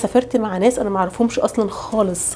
سافرت مع ناس انا ما اعرفهمش اصلا خالص.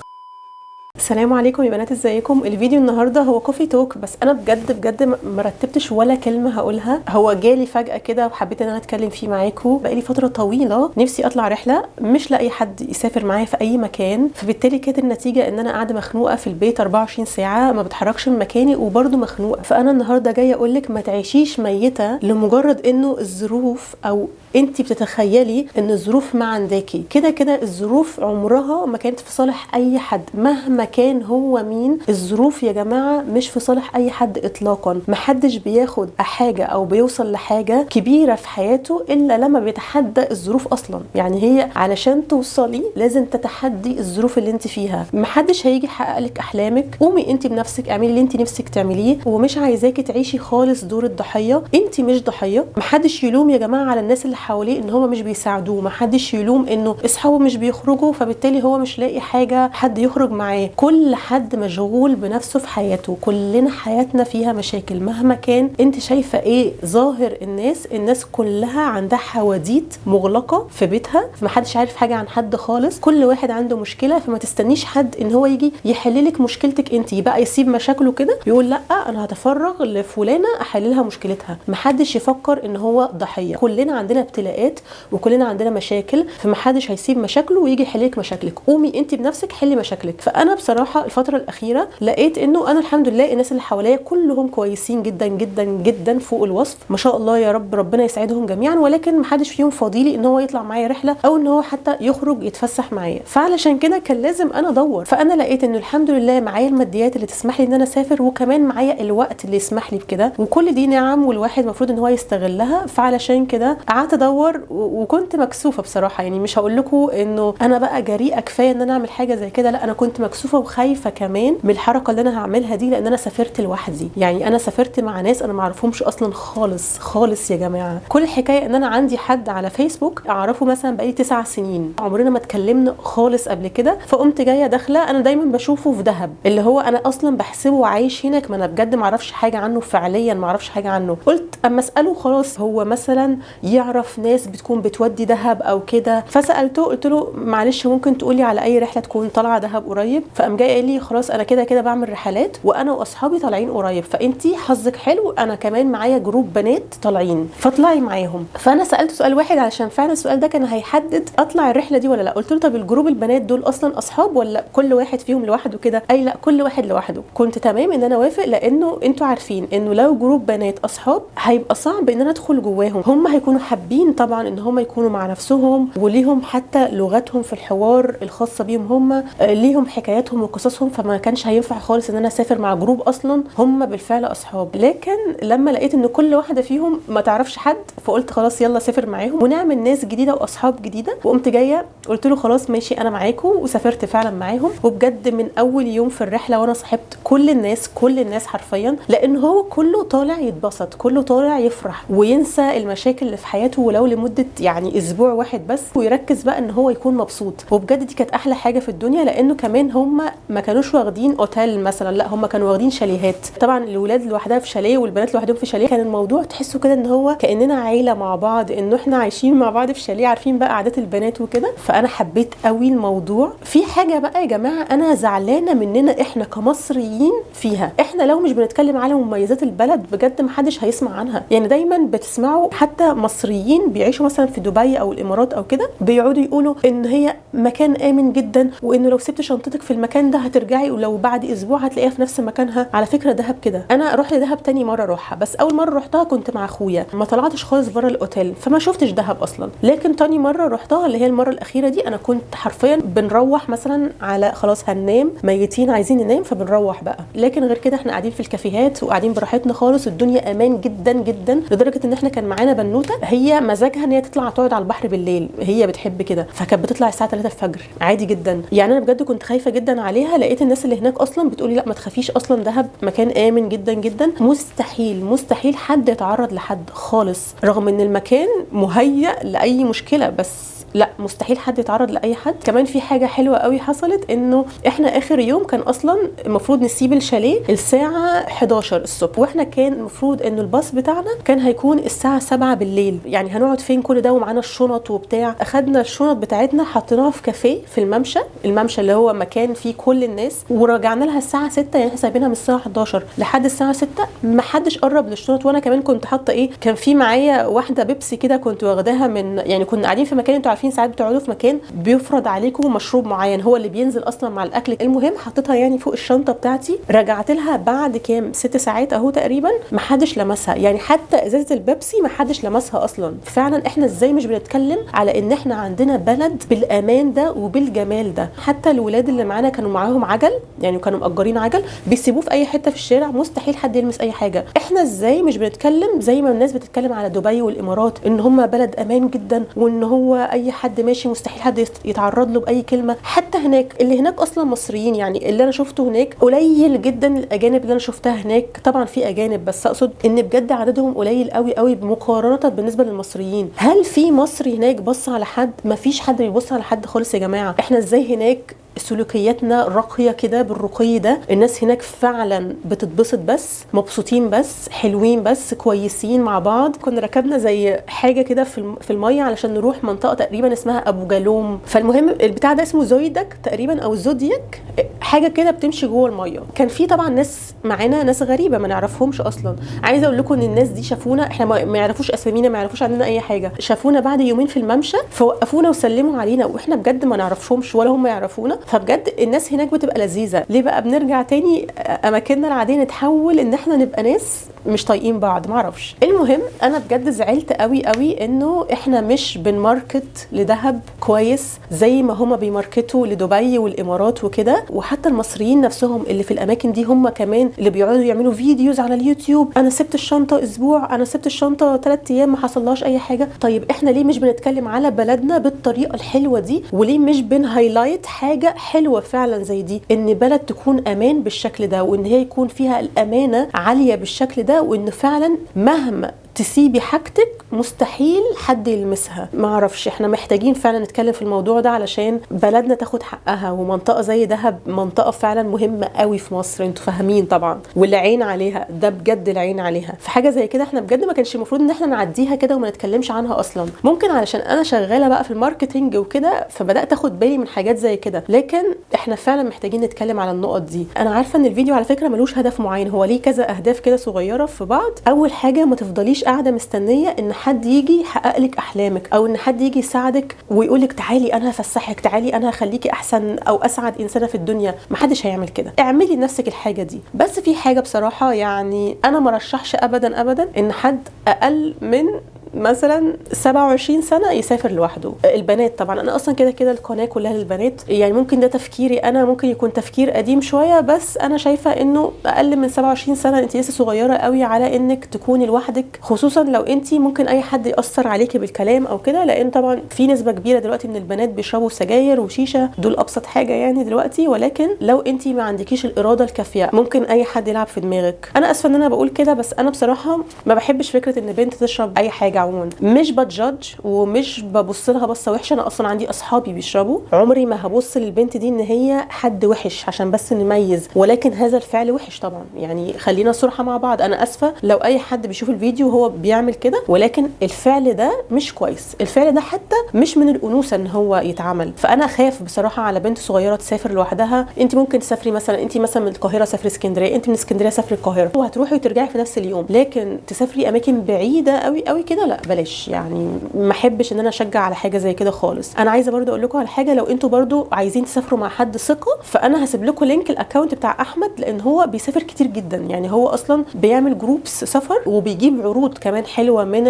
السلام عليكم يا بنات، ازيكم؟ الفيديو النهارده هو coffee talk، بس انا بجد بجد ما رتبتش ولا كلمة هقولها، هو جالي فجاة كده وحبيت ان انا اتكلم فيه معاكم. بقالي فترة طويلة نفسي اطلع رحله، مش لاقي حد يسافر معايا في اي مكان، فبالتالي كانت النتيجة ان انا قاعدة مخنوقه في البيت 24 ساعة، ما بتحركش من مكاني وبرده مخنوقه. فانا النهارده جاية اقول لك ما تعيشيش ميته لمجرد انه الظروف، او انت بتتخيلي ان الظروف ما عنداكي. كده كده الظروف عمرها ما كانت في صالح اي حد مهما كان هو مين. الظروف يا جماعة مش في صالح اي حد اطلاقا. محدش بياخد حاجة او بيوصل لحاجة كبيرة في حياته الا لما بيتحدى الظروف اصلا. يعني هي علشان توصلي لازم تتحدي الظروف اللي انت فيها. محدش هيجي يحقق لك احلامك، قومي انت بنفسك اعملي اللي انت نفسك تعمليه. ومش عايزاكي تعيشي خالص دور الضحية، انت مش ضحية. محدش يلوم يا جماعة على الناس اللي حواليه ان هما مش بيساعدوه، محدش يلوم انه اصحابه مش بيخرجوا فبالتالي هو مش لاقي حاجة حد يخرج معاه. كل حد مشغول بنفسه في حياته، كلنا حياتنا فيها مشاكل مهما كان انت شايفه ايه ظاهر الناس. الناس كلها عندها حواديت مغلقة في بيتها، فمحدش عارف حاجة عن حد خالص، كل واحد عنده مشكلة. فما تستنيش حد ان هو يجي يحل لك مشكلتك انت، بقى يسيب مشاكله كده يقول لا انا هتفرغ لفلانه احل لها مشكلتها. محدش يفكر ان هو ضحية، كلنا عندنا ابتلاءات وكلنا عندنا مشاكل، فمحدش هيسيب مشاكله ويجي يحل لك مشاكلك. قومي انت بنفسك حلي مشاكلك. فانا بصراحة الفترة الاخيرة لقيت انه انا الحمد لله الناس اللي حواليا كلهم كويسين جدا جدا جدا فوق الوصف، ما شاء الله يا رب ربنا يسعدهم جميعا، ولكن محدش فيهم فاضيلي ان هو يطلع معايا رحله او ان هو حتى يخرج يتفسح معايا. فعلشان كده كان لازم انا ادور. فانا لقيت انه الحمد لله معايا الماديات اللي تسمح لي ان انا اسافر، وكمان معايا الوقت اللي يسمح لي بكده، وكل دي نعم والواحد المفروض ان هو يستغلها. فعلشان كده قعدت ادور، وكنت مكسوفه بصراحة. يعني مش هقول لكم انه انا بقى جريئة كفاية ان انا اعمل حاجة زي كده، لا انا كنت مكسوفه وخايفة كمان من الحركة اللي انا هعملها دي، لان انا سافرت لوحدي. يعني انا سافرت مع ناس انا ما اعرفهمش اصلا خالص خالص يا جماعة. كل الحكاية ان انا عندي حد على فيسبوك اعرفه مثلا بقالي 9 سنين، عمرنا ما اتكلمنا خالص قبل كده. فقمت جاية داخله، انا دايما بشوفه في دهب، اللي هو انا اصلا بحسبه عايش هناك، ما انا بجد ما اعرفش حاجة عنه، فعليا ما اعرفش حاجة عنه. قلت اما اساله خلاص هو مثلا يعرف ناس بتكون بتودي دهب او كده. فسالته قلت له معلش ممكن تقولي على اي رحله تكون طالعه دهب قريب؟ فقام جاي قال لي خلاص انا كده كده بعمل رحلات وانا واصحابي طالعين قريب، فانتي حظك حلو انا كمان معايا group بنات طالعين فاطلعي معاهم. فانا سالته سؤال واحد علشان فعلا السؤال ده كان هيحدد اطلع الرحلة دي ولا لا. قلت له طب ال group البنات دول اصلا اصحاب ولا كل واحد فيهم لوحده كده؟ اي لا كل واحد لوحده. كنت تمام ان انا وافق، لانه انتوا عارفين انه لو group بنات اصحاب هيبقى صعب ان انا ادخل جواهم، هم هيكونوا حابين طبعا ان هم يكونوا مع نفسهم وليهم حتى لغتهم في الحوار الخاصة بيهم، هم ليهم حكاياتهم وقصصهم، فما كانش هينفع خالص ان انا اسافر مع group اصلا هم بالفعل اصحاب. لكن لما لقيت ان كل واحدة فيهم ما تعرفش حد، فقلت خلاص يلا سافر معاهم ونعمل ناس جديدة واصحاب جديدة. وقمت جاية قلت له خلاص ماشي انا معاكم، وسافرت فعلا معاهم. وبجد من اول يوم في الرحلة وانا صاحبت كل الناس، كل الناس حرفيا، لان هو كله طالع يتبسط، كله طالع يفرح وينسى المشاكل اللي في حياته ولو لمدة يعني اسبوع واحد بس، ويركز بقى ان هو يكون مبسوط. وبجد دي كانت احلى حاجة في الدنيا، لانه كمان هم ما كانوش واخدين اوتيل مثلا، لا هم كانوا واخدين شاليهات. طبعا الولاد لوحدها في شاليه والبنات لوحدهم في شاليه. كان الموضوع تحسوا كده ان هو كاننا عيله مع بعض، انه احنا عايشين مع بعض في شاليه، عارفين بقى عادات البنات وكده. فانا حبيت قوي الموضوع. في حاجة بقى يا جماعة انا زعلانة مننا احنا كمصريين فيها، احنا لو مش بنتكلم على مميزات البلد بجد محدش هيسمع عنها. يعني دايما بتسمعوا حتى مصريين بيعيشوا مثلا في دبي او الامارات او كده، بيقعدوا يقولوا ان هي مكان امن جدا، وانه لو سبت شنطتك في المكان ده هترجعي ولو بعد اسبوع هتلاقيها في نفس مكانها. على فكرة دهب كده، انا رحت دهب تاني مرة اروحها، بس اول مرة رحتها كنت مع اخويا، ما طلعتش خالص بره الاوتيل فما شفتش دهب اصلا. لكن تاني مرة رحتها اللي هي المرة الاخيرة دي، انا كنت حرفيا بنروح مثلا على خلاص هننام ميتين عايزين ننام فبنروح بقى. لكن غير كده احنا قاعدين في الكافيهات وقاعدين براحتنا خالص، الدنيا امان جدا جدا، لدرجة ان احنا كان معانا بنوته هي مزاجها ان هي تطلع تقعد على البحر بالليل، هي بتحب كده، فكانت بتطلع الساعة 3 الفجر عادي جدا. يعني انا بجد كنت خايفة جدا عليها، لقيت الناس اللي هناك اصلا بتقولي لا ما تخافيش اصلا دهب مكان امن جدا جدا، مستحيل مستحيل حد يتعرض لحد خالص، رغم ان المكان مهيأ لاي مشكلة، بس لا مستحيل حد يتعرض لاي حد. كمان في حاجة حلوة قوي حصلت، انه احنا اخر يوم كان اصلا المفروض نسيب الشاليه الساعة 11 الصبح، واحنا كان المفروض انه الباص بتاعنا كان هيكون الساعة 7 بالليل، يعني هنقعد فين كل ده ومعانا الشنط وبتاع. اخدنا الشنط بتاعتنا حطيناها في كافيه في الممشى، الممشى اللي هو مكان فيه كل الناس، ورجعنا لها الساعة 6، يعني احنا سايبينها من الساعة 11 لحد الساعة 6، ما حدش قرب للشنط. وانا كمان كنت حاطه ايه، كان في معايا واحدة بيبسي كده كنت واخداها من، يعني كنا قاعدين في مكان، انتوا عارفين ساعات بتقعدوا في مكان بيفرض عليكم مشروب معين هو اللي بينزل اصلا مع الاكل. المهم حطيتها يعني فوق الشنطة بتاعتي، رجعت لها بعد كام 6 ساعات اهو تقريبا، ما حدش لمسها، يعني حتى ازازة البيبسي ما حدش لمسها اصلا. فعلا احنا ازاي مش بنتكلم على ان احنا عندنا بلد بالامان ده وبالجمال ده. حتى الولاد اللي معانا كانوا معاهم عجل، يعني كانوا مأجرين عجل بيسيبوه في اي حتة في الشارع، مستحيل حد يلمس اي حاجة. احنا ازاي مش بنتكلم زي ما الناس بتتكلم على دبي والامارات ان هم بلد امان جدا، وان هو اي حد ماشي مستحيل حد يتعرض له باي كلمة. حتى هناك اللي هناك اصلا مصريين، يعني اللي انا شفته هناك قليل جدا الاجانب اللي انا شفتها هناك، طبعا في اجانب بس اقصد ان بجد عددهم قليل قوي قوي مقارنة بالنسبة للمصريين. هل في مصري هناك بص على حد؟ مفيش حد بيبص على حد خالص يا جماعة. احنا ازاي هناك سلوكياتنا راقية كده بالرقي ده؟ الناس هناك فعلا بتتبسط بس، مبسوطين بس، حلوين بس، كويسين مع بعض. كنا ركبنا زي حاجة كده في المية علشان نروح منطقة تقريبا اسمها ابو جالوم، فالمهم البتاع ده اسمه زويدك تقريبا او زودياك، حاجة كده بتمشي جوه المية. كان في طبعا ناس معانا، ناس غريبة ما نعرفهمش اصلا. عايزه اقول لكم ان الناس دي شافونا، احنا ما يعرفوش اسامينا، ما يعرفوش عننا اي حاجة، شافونا بعد يومين في الممشى فوقفونا وسلموا علينا، واحنا بجد ما نعرفهمش ولا هم يعرفونا. فبجد الناس هناك بتبقى لذيذة. ليه بقى بنرجع تاني اماكننا العادية نتحول ان احنا نبقى ناس مش طايقين بعض؟ معرفش. المهم انا بجد زعلت قوي قوي انه احنا مش بن market لدهب كويس زي ما هما بي market وا لدبي والامارات وكده. وحتى المصريين نفسهم اللي في الاماكن دي هم كمان اللي بيقعدوا يعملوا videos على اليوتيوب، انا سبت الشنطة اسبوع، انا سبت الشنطة 3 ايام ما حصلهاش اي حاجة. طيب احنا ليه مش بنتكلم على بلدنا بالطريقة الحلوة دي؟ وليه مش بن highlight حاجة حلوة فعلا زي دي، ان بلد تكون امان بالشكل ده، وان هي يكون فيها الامانة عالية بالشكل ده، وان فعلا مهما تسيبي حاجتك مستحيل حد يلمسها. ما اعرفش، احنا محتاجين فعلا نتكلم في الموضوع ده علشان بلدنا تاخد حقها. ومنطقة زي دهب منطقة فعلا مهمة قوي في مصر، انتوا فاهمين طبعا، والعين عليها، ده بجد العين عليها. في حاجة زي كده احنا بجد ما كانش المفروض ان احنا نعديها كده وما نتكلمش عنها اصلا. ممكن علشان انا شغالة بقى في ال marketing وكده فبدات اخد بالي من حاجات زي كده، لكن احنا فعلا محتاجين نتكلم على النقط دي. انا عارفه ان الفيديو على فكرة ملوش هدف معين، هو ليه كذا اهداف كده صغيرة في بعض. اول حاجة، ما تفضليش قاعدة مستنيه ان حد يجي يحقق لك احلامك، او ان حد يجي يساعدك ويقول لك تعالي انا هفسحك، تعالي انا هخليكي احسن او اسعد انسانه في الدنيا. محدش هيعمل كده، اعملي لنفسك الحاجة دي. بس في حاجة بصراحة يعني انا ما رشحش ابدا ابدا ان حد اقل من مثلا 27 سنة يسافر لوحده. البنات طبعا، انا اصلا كده كده القناة كلها للبنات، يعني ممكن ده تفكيري انا، ممكن يكون تفكير قديم شوية، بس انا شايفه انه اقل من 27 سنة انت لسه صغيرة قوي على انك تكوني لوحدك، خصوصا لو انت ممكن اي حد ياثر عليكي بالكلام او كده، لان طبعا في نسبه كبيرة دلوقتي من البنات بيشربوا سجاير وشيشه، دول ابسط حاجة يعني دلوقتي. ولكن لو انت ما عندكيش الارادة الكافيه ممكن اي حد يلعب في دماغك. انا اسفه ان انا بقول كده، بس انا بصراحة ما بحبش فكرة ان بنت تشرب اي حاجة عموما. مش ب judge ومش ببص لها بصة وحشة، انا اصلا عندي اصحابي بيشربوا، عمري ما هبص للبنت دي ان هي حد وحش عشان بس نميز، ولكن هذا الفعل وحش طبعا، يعني خلينا صراحة مع بعض. انا اسفه لو اي حد بيشوف الفيديو وهو بيعمل كده، ولكن الفعل ده مش كويس، الفعل ده حتى مش من الانوثة ان هو يتعمل. فانا اخاف بصراحة على بنت صغيرة تسافر لوحدها. انت ممكن تسافري مثلا، انت مثلا من القاهرة سافري اسكندرية، انت من اسكندرية سافري القاهرة، وهتروحي وترجعي في نفس اليوم، لكن تسافري اماكن بعيدة قوي قوي كده لا بلاش، يعني ما احبش ان انا اشجع على حاجة زي كده خالص. انا عايزه برضو اقول لكم على حاجة، لو انتوا برضو عايزين تسافروا مع حد ثقة، فانا هسيب لكم link ال account بتاع احمد، لان هو بيسافر كتير جدا، يعني هو اصلا بيعمل groups سفر وبيجيب عروض كمان حلوة من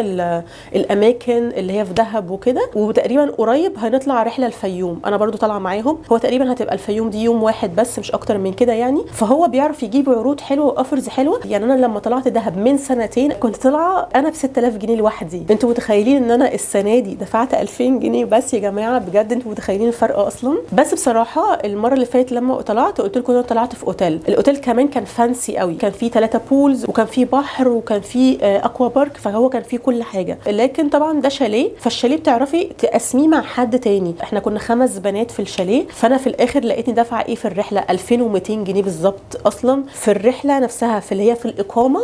الاماكن اللي هي في دهب وكده. وتقريبا قريب هنطلع رحله الفيوم، انا برضو طالعه معاهم، هو تقريبا هتبقى الفيوم دي يوم واحد بس مش اكتر من كده يعني. فهو بيعرف يجيب عروض حلوة و offers حلوة. يعني انا لما طلعت دهب من سنتين كنت طالعه انا ب 6000 جنيه لوحدي، لوحدي. انتوا متخيلين ان انا السنة دي دفعت 2000 جنيه بس يا جماعة؟ بجد انتوا متخيلين الفرق اصلا؟ بس بصراحة المرة اللي فاتت لما طلعت قلت لكم ان انا طلعت في اوتيل، الاوتيل كمان كان fancy قوي، كان فيه 3 pools وكان فيه بحر وكان فيه aqua park، فهو كان فيه كل حاجة. لكن طبعا ده شاليه، فالشاليه بتعرفي تقسميه مع حد تاني. احنا كنا 5 بنات في الشاليه، فانا في الاخر لقيتني دافعه ايه في الرحلة 2200 جنيه بالظبط اصلا في الرحلة نفسها، في اللي هي في الاقامة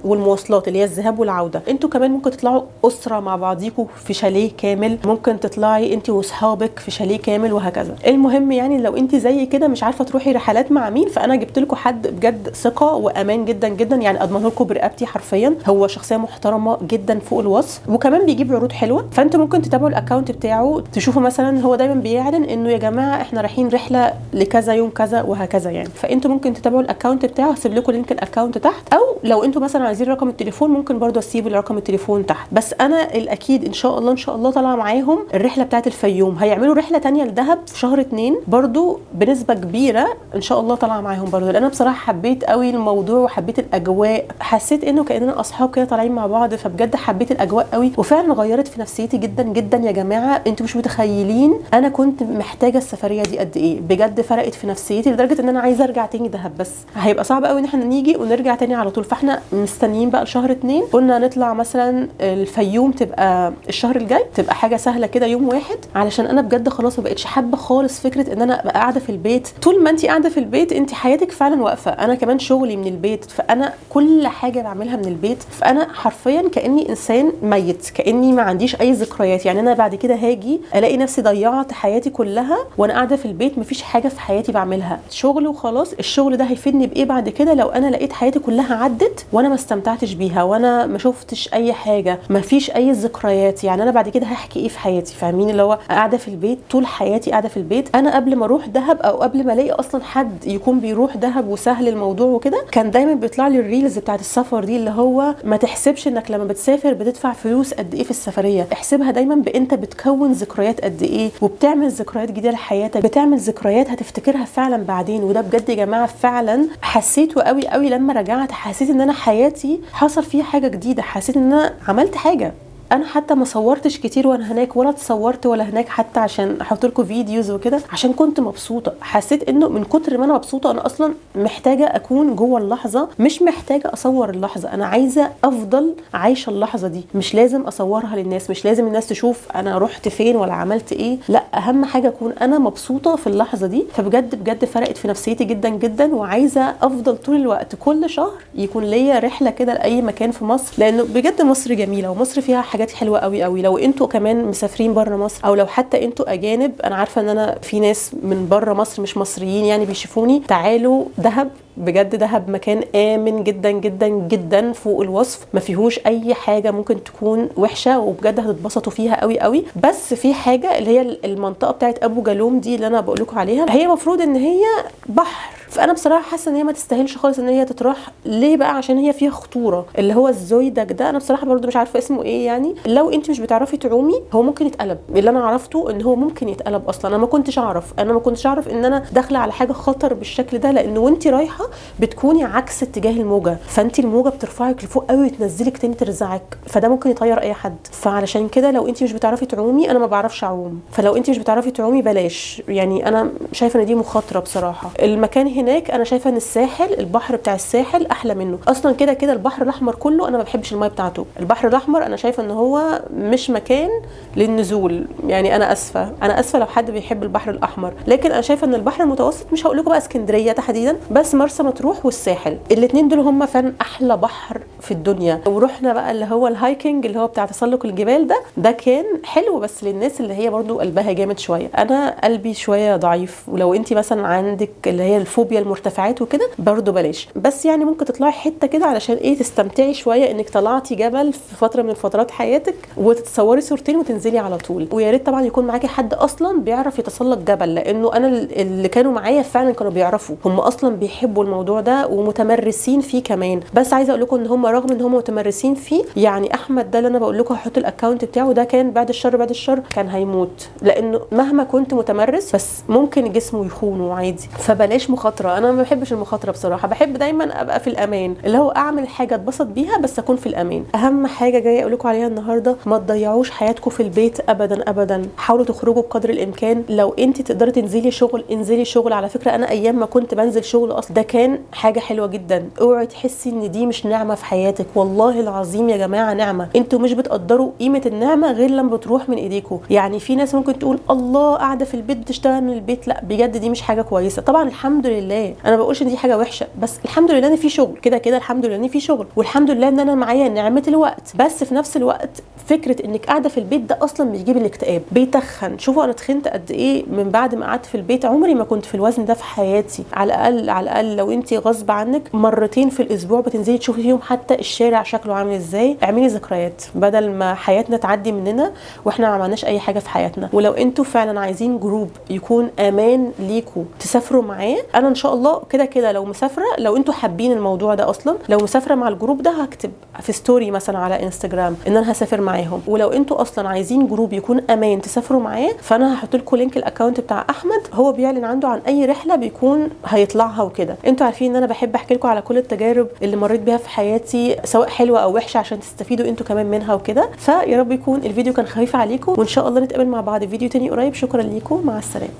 والمواصلات اللي هي الذهاب والعودة. انتوا كمان ممكن تطلعوا اسره مع بعضيكوا في شاليه كامل، ممكن تطلعي انت واصحابك في شاليه كامل وهكذا. المهم يعني لو انت زي كده مش عارفه تروحي رحلات مع مين، فانا جبت لكم حد بجد ثقة وامان جدا جدا، يعني اضمنه لكم برقبتي حرفيا. هو شخصية محترمه جدا فوق الوصف، وكمان بيجيب عروض حلوة، فانتوا ممكن تتابعوا ال account بتاعه تشوفوا مثلا هو دايما بيعلن انه يا جماعة احنا رايحين رحله لكذا يوم كذا وهكذا يعني. فانتوا ممكن تتابعوا ال account بتاعه، هسيب لكم link ال account تحت، او لو انتوا مثلا عايزين رقم التليفون ممكن برضو اسيب رقم التليفون تحت. بس انا الاكيد ان شاء الله ان شاء الله طالعه معاهم الرحلة بتاعه الفيوم، هيعملوا رحله ثانية لدهب في شهر 2 برضو بنسبة كبيرة ان شاء الله طالعه معاهم برضو، لان انا بصراحة حبيت قوي الموضوع وحبيت الاجواء، حسيت انه كاننا اصحاب كده طالعين مع بعض، فبجد حبيت الاجواء قوي وفعلا غيرت في نفسيتي جدا جدا يا جماعة. انتوا مش متخيلين انا كنت محتاجه السفرية دي قد ايه، بجد فرقت في نفسيتي لدرجة ان انا عايزه ارجع تاني دهب، بس هيبقى صعب قوي ان احنا نيجي ونرجع تاني على طول، فاحنا مستنيين بقى لشهر 2. قلنا نطلع مثلا الفيوم تبقى الشهر الجاي، تبقى حاجة سهلة كده يوم واحد، علشان انا بجد خلاص ما بقتش حابة خالص فكرة ان انا ابقى قاعدة في البيت. طول ما انت قاعدة في البيت انت حياتك فعلا واقفة. انا كمان شغلي من البيت، فانا كل حاجة بعملها من البيت، فانا حرفيا كاني انسان ميت، كاني ما عنديش اي ذكريات. يعني انا بعد كده هاجي الاقي نفسي ضيعت حياتي كلها وانا قاعدة في البيت، مفيش حاجة في حياتي بعملها، شغل وخلاص. الشغل ده هيفيدني بايه بعد كده لو انا لقيت حياتي كلها عدت وانا ما استمتعتش بيها وانا ما شفتش اي حاجة، مفيش اي ذكريات؟ يعني انا بعد كده هحكي ايه في حياتي؟ فاهمين؟ اللي هو قاعدة في البيت طول حياتي قاعدة في البيت. انا قبل ما اروح دهب او قبل ما الاقي اصلا حد يكون بيروح دهب وسهل الموضوع وكده، كان دايما بيطلع لي ال reels بتاعت السفر دي، اللي هو ما تحسبش انك لما بتسافر بتدفع فلوس قد ايه في السفرية، احسبها دايما بانت بتكون ذكريات قد ايه وبتعمل ذكريات جديدة لحياتك، بتعمل ذكريات هتفتكرها فعلا بعدين. وده بجد يا جماعة فعلا حسيته قوي قوي لما رجعت، حسيت ان انا حياتي حصل فيها حاجة جديدة، حسيت ان انا عملت حاجة. انا حتى ما صورتش كتير وانا هناك، ولا اتصورت ولا هناك حتى عشان احط لكم videos وكده، عشان كنت مبسوطة. حسيت انه من كتر ما انا مبسوطة انا اصلا محتاجه اكون جوه اللحظة، مش محتاجه اصور اللحظة، انا عايزه افضل عايشه اللحظة دي، مش لازم اصورها للناس، مش لازم الناس تشوف انا رحت فين ولا عملت ايه، لا اهم حاجة اكون انا مبسوطة في اللحظة دي. فبجد بجد فرقت في نفسيتي جدا جدا، وعايزه افضل طول الوقت كل شهر يكون ليا رحله كده لاي مكان في مصر، لانه بجد مصر جميلة ومصر فيها حاجات حلوة قوي قوي. لو انتوا كمان مسافرين بره مصر او لو حتى انتوا اجانب، انا عارفه ان انا في ناس من بره مصر مش مصريين يعني بيشوفوني، تعالوا دهب. بجد دهب مكان آمن جدا جدا جدا فوق الوصف، ما فيهوش اي حاجة ممكن تكون وحشة، وبجد هتتبسطوا فيها قوي قوي. بس في حاجة اللي هي المنطقة بتاعت ابو جالوم دي اللي انا بقول لكم عليها، هي المفروض ان هي بحر، فانا بصراحة حاسه ان هي ما تستاهلش خالص ان هي تتراح. ليه بقى؟ عشان هي فيها خطورة، اللي هو الزويدك ده انا بصراحة برضو مش عارفه اسمه ايه، يعني لو انت مش بتعرفي تعومي هو ممكن يتقلب. اللي انا عرفته ان هو ممكن يتقلب اصلا، انا ما كنتش اعرف، انا ما كنتش اعرف ان انا داخله على حاجة خطر بالشكل ده، لان وانت رايحة بتكوني عكس اتجاه الموجه، فانت الموجه بترفعك لفوق قوي وتنزلك تاني ترزعك، فده ممكن يطير اي حد. فعلشان كده لو انت مش بتعرفي تعومي، انا ما بعرفش اعوم، فلو انت مش بتعرفي تعومي بلاش، يعني انا شايفه ان دي مخاطره بصراحة. المكان هناك انا شايفه ان الساحل، البحر بتاع الساحل احلى منه اصلا، كده كده البحر الاحمر كله انا ما بحبش المية بتاعته. البحر الاحمر انا شايفه ان هو مش مكان للنزول، يعني انا اسفه، انا اسفه لو حد بيحب البحر الاحمر، لكن انا شايفه ان البحر المتوسط، مش هقول لكم بقى اسكندرية تحديدا، بس مرسى مطروح والساحل، الاثنين دول هم فعلا احلى بحر في الدنيا. ورحنا بقى اللي هو ال hiking اللي هو بتاع تسلق الجبال ده، ده كان حلو بس للناس اللي هي برضو قلبها جامد شوية، انا قلبي شوية ضعيف، ولو انت مثلا عندك اللي هي الفوبيا المرتفعات وكده برضو بلاش، بس يعني ممكن تطلعي حتة كده علشان ايه، تستمتعي شوية انك طلعتي جبل في فترة من فترات حياتك، وتتصوري صورتين وتنزلي على طول. ويا ريت طبعا يكون معاكي حد اصلا بيعرف يتسلق جبل، لانه انا اللي كانوا معايا فعلا كانوا بيعرفوا، هم اصلا بيحبوا بيحبوا الموضوع ده ومتمرسين فيه كمان. بس عايزه اقول لكم ان هم رغم ان هم متمرسين فيه، يعني احمد ده اللي انا بقول لكم هحط ال account بتاعه ده، كان بعد الشر بعد الشر كان هيموت، لانه مهما كنت متمرس بس ممكن جسمه يخونه عادي. فبلاش مخاطره، انا ما بحبش المخاطرة بصراحة، بحب دايما ابقى في الامان، اللي هو اعمل حاجة اتبسط بيها بس اكون في الامان. اهم حاجة جاية اقول لكم عليها النهارده، ما تضيعوش حياتكم في البيت ابدا ابدا، حاولوا تخرجوا بقدر الامكان. لو انت تقدري تنزلي شغل انزلي شغل. على فكرة انا ايام ما كنت بنزل شغل اصلا ده كان حاجة حلوة جدا. اوعي تحسي ان دي مش نعمه في حياتك، والله العظيم يا جماعة نعمه. انتوا مش بتقدروا قيمة النعمة غير لما بتروح من ايديكم. يعني في ناس ممكن تقول الله قاعدة في البيت بتشتغل من البيت، لا بجد دي مش حاجة كويسة. طبعا الحمد لله انا ما بقولش ان دي حاجة وحشة، بس الحمد لله ان في شغل كده كده، الحمد لله ان في شغل، والحمد لله ان انا معايا نعمه الوقت. بس في نفس الوقت فكرة انك قاعدة في البيت ده اصلا بيجيب الاكتئاب، بيتخن. شوفوا انا تخنت قد ايه من بعد ما قعدت في البيت، عمري ما كنت في الوزن ده في حياتي. على الاقل على الاقل لو انت غصب عنك مرتين في الاسبوع بتنزلي تشوفي فيهم حتى الشارع شكله عامل ازاي، اعملي ذكريات بدل ما حياتنا تعدي مننا واحنا ما عملناش اي حاجة في حياتنا. ولو انتوا فعلا عايزين group يكون امان ليكوا تسافروا معاه، انا ان شاء الله كده كده لو مسافرة، لو انتوا حابين الموضوع ده اصلا، لو مسافرة مع ال group ده هكتب في story مثلا على انستجرام ان انا هسافر معاهم. ولو انتوا اصلا عايزين group يكون امان تسافروا معاه، فانا هحط لكم link ال account بتاع احمد، هو بيعلن عنده عن اي رحله بيكون هيطلعها وكده. انتوا عارفين ان انا بحب احكي لكم على كل التجارب اللي مريت بيها في حياتي، سواء حلوة او وحشة، عشان تستفيدوا انتوا كمان منها وكده. فيا رب يكون الفيديو كان خفيف عليكم، وان شاء الله نتقابل مع بعض في فيديو تاني قريب. شكرا ليكم، مع السلامة.